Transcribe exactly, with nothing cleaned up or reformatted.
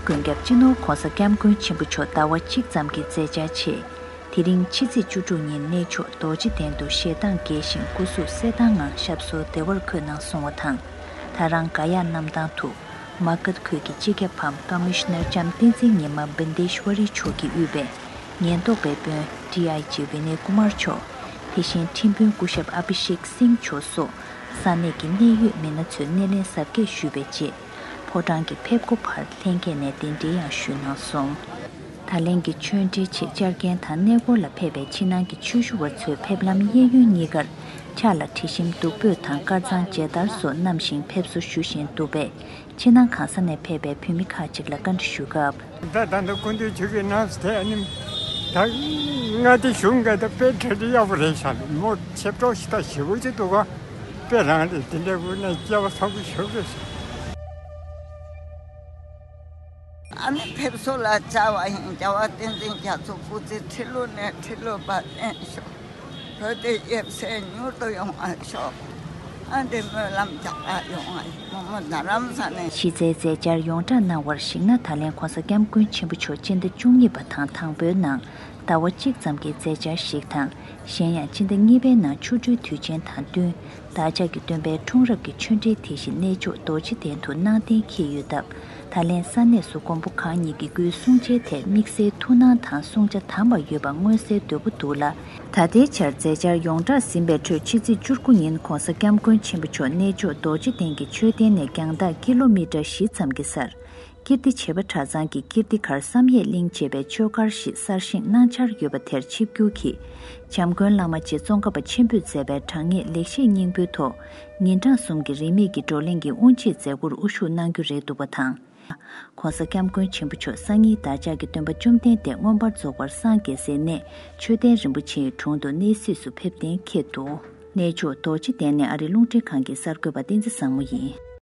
མགོན་སྐྱབས་སྤྱི་ནོར་༧གོང་ས་༧སྐྱབས་མགོན་ཆེན་པོ་མཆོག་ཟླ་བ་གཅིག་ཙམ་གྱི་མཛད་འཆར་ཆེད། དེ་རིང་ཕྱི་ཚེས་བཅུ་དྲུག་ཉིན་གནས་མཆོག་རྡོ་རྗེ་གདན་དུ་ཞལ་གདངས་རྒྱས་ཤིང་སྐུ་གཟུགས་གསལ་ཐང་ངང་ཞབས་སོར་བདེ་བར་འཁོད་གནང་སོང་བ་དང་། ད་རང་ག་ཡ་གནམ་ཐང་དུ་མ་གྷ་དྷ་ཁུལ་གྱི་སྤྱི་ཁྱབ་བམ་ཀོ་མི་ཤི་ནར་ལྕམ་བསྟན་འཛིན་ཉི་མ་བིན་དེ་ཤྭ་རི་མཆོག་གིས་དབུས་པའི་ཉེན་རྟོག་པའི་དཔོན་ཌི་ཨའི་ཇི་ཝི་ནེ་ཀུ་མར་མཆོག་དེ་བཞིན་ཁྲིམས་དཔོན་སྐུ་ཞབས་ཨ་བྷི་ཤེག་སིང་མཆོག་སོགས་ས་གནས་ཀྱི་གནད་ཡོད་མི་སྣ་ཚོས་སྣེ་ལེན་གཟབ་རྒྱས་ཞུས་པའི་རྗེས། ཕོ་བྲང་གི་ཕེབས་སྒོ་བར་ལྷན་རྒྱས་ནས་གདན་འདྲེན་ཡང་ཞུས་གནང་སོང་། ད་ལན་གྱི་ཆོས་འབྲེལ་ཆེད་བཅར་མཁན་དང་གནས་སྐོར་ལ་ཕེབས་པའི་ཕྱི་ནང་གི་ཆོས་ཞུ་བ་ཚོའི་ཕེབས་ལམ་གཡས་གཡོན་གཉིས་ཀར་ཕྱག་ལ་དྲི་ཞིམ་བདུག་སྤོས་དང་དཀར་གཙང་མཇལ་དར་སོགས་བསྣམས་ཤིང་ཕེབས་བསུ་ཞུ་བཞིན་འདུག་པས། ཕྱི་ནང་གང་ས་ནས་ཕེབས་པའི་བོད་མི་ཁག་ཅིག་ལ་བཀའ་འདྲི་ཞུ་སྐབས། ད་ད་ལྟ་སྐུ་མདུན་མཆོག་གིས་གནང་ཟེར་ཨ་ནི། ད་མངའ་སྡེ་གཞུང་གི་ད་དཔེ་གྲ་སྒྲིག་ཡག་པོ་རེད་ཤག་མོ་ཆེ་སྤྲོ་ཞིག་ད་ཞེ་པོ་ཅིག་འདུག་ག་དཔེ་རང་རེད། དེ་འདྲ་བོ་ནས་སྐྱེ་བ་ཚ་པོ་ཞིག་རེད་ཤག་ཨ་ནི་ཕེབས་བསུ་ལ་བཅར་བ་ཡིན། རྒྱལ་བ་བསྟན་འཛིན་རྒྱ་མཚོ་སྐུ་ཚེ་ཁྲི་ལོ་ནས་ཁྲི་ལོ་བར་བརྟན་ཤོག་བོད་དེ་ཡབ་སྲས་མྱུར་དུ་ཡོང་བར་ཤོག་ཨ་འདི་སྨོན་ལམ་རྒྱག་པ་ཡོང་བ་ཡིན། མོ་མོ་རྡ་རམ་ས་ནས། གཞི་རྩའི་མཛད་འཆར་ཡོངས་བསྒྲགས་གནང་བར་གཞིགས་ན། ད་ལན་༧གོང་ས་༧སྐྱབས་མགོན་ཆེན་པོ་མཆོག་སྤྱི་ཟླ་བཅུ་གཉིས་པ་དང་དང་པོའི་ནང་ཟླ་བ་གཅིག་ཙམ་གྱི་མཛད་འཆར་ཞིག་དང་། གཞན་ཡང་སྤྱི་ཟླ་གཉིས་པའི་ནང་ཆོ་འཕྲུལ་དུས་ཆེན་དང་བསྟུན། བདག་ཅག་གི་སྟོན་པའི་འཁྲུངས་རབས་ཀྱི་ཆོས་འབྲེལ་དེ་བཞིན་གནས་མཆོག་རྡོ་རྗེ་གདན་དུ་གནང་གཏན་འཁེལ་ཡོད་སྟབས། ད་ལན་ས་གནས་སུ་མགོན་པོ་གང་ཉིད་ཀྱི་སྐུའི་གསུང་ཆོས་ཐད་དམིགས་བསལ་ཐུགས་སྣང་དང་གསུང་ཆ་དམ་པ་ཡོད་པ་མངོན་གསལ་དོད་པོ་འདུག་ལ། ད་ལྟའི་ཆར་མཛད་འཆར་ཡོངས་བསྒྲགས་ཟིན་པའི་ཁྲོད་ཕྱི་ཚེས་བཅུ་དགུ་ཉིན་༧གོང་ས་༧སྐྱབས་མགོན་ཆེན་པོ་མཆོག་གནས་མཆོག་རྡོ་རྗེ་གདན་གྱི་མཆོད་རྟེན་ནས་རྒྱང་ཐག་ཀི་ལོ་མི་ཊར་བཞི་ཙམ་གྱི་སར། ཀིརྟི་བྱེས་པ་གྲྭ་ཚང་གི་ཀིརྟི་མཁར་བསམ་ཡས་གླིང་ཅེས་པའི་ཆོས་སྒར་ཞིག་གསར་བཞེངས་གནང་འཆར་ཡོད་པ་དེར་ཆིབས་བསྒྱུར་གྱིས། བྱམས་མགོན་བླ་མ་རྗེ་ཙོང་ཁ་པ་ཆེན་པོས་མཛད་པའི་དྲང་ངེས་ལེགས་བཤད་སྙིང་པོའི་ཐོག་ཉིན་གྲངས་གསུམ་གྱི་རིས་མེད་ཀྱི་བགྲོ་གླེང་གི་དབུ་འབྱེད་མཛད་སྒོར་དབུ་བཞུགས་གནང་རྒྱུ་རེད་འདུག་པ་དང་།༧གོང་ས་༧སྐྱབས་མགོན་ཆེན་པོ་མཆོག་སང་ཉིན་བདག་ཅག་གི་སྟོན་པ་བཅོམ་ལྡན་འདས་མངོན་པར་རྫོགས་པར་སངས་རྒྱས་སའི་གནས་མཆོད་རྟེན་རིན་པོ་ཆེའི་དྲུང་དུ་གནས་གཟིགས་སུ་ཕེབས་གཏན་འཁེལ་འདུག་གནས་མཆོག་རྡོ་རྗེ་གདན་ནི་ཨ་རིའི་རླུང་འཕྲིན་ཁང་གི་གསར་འགོད་པ་བསྟན་འཛིན་བཟང་མོ་ཡིན།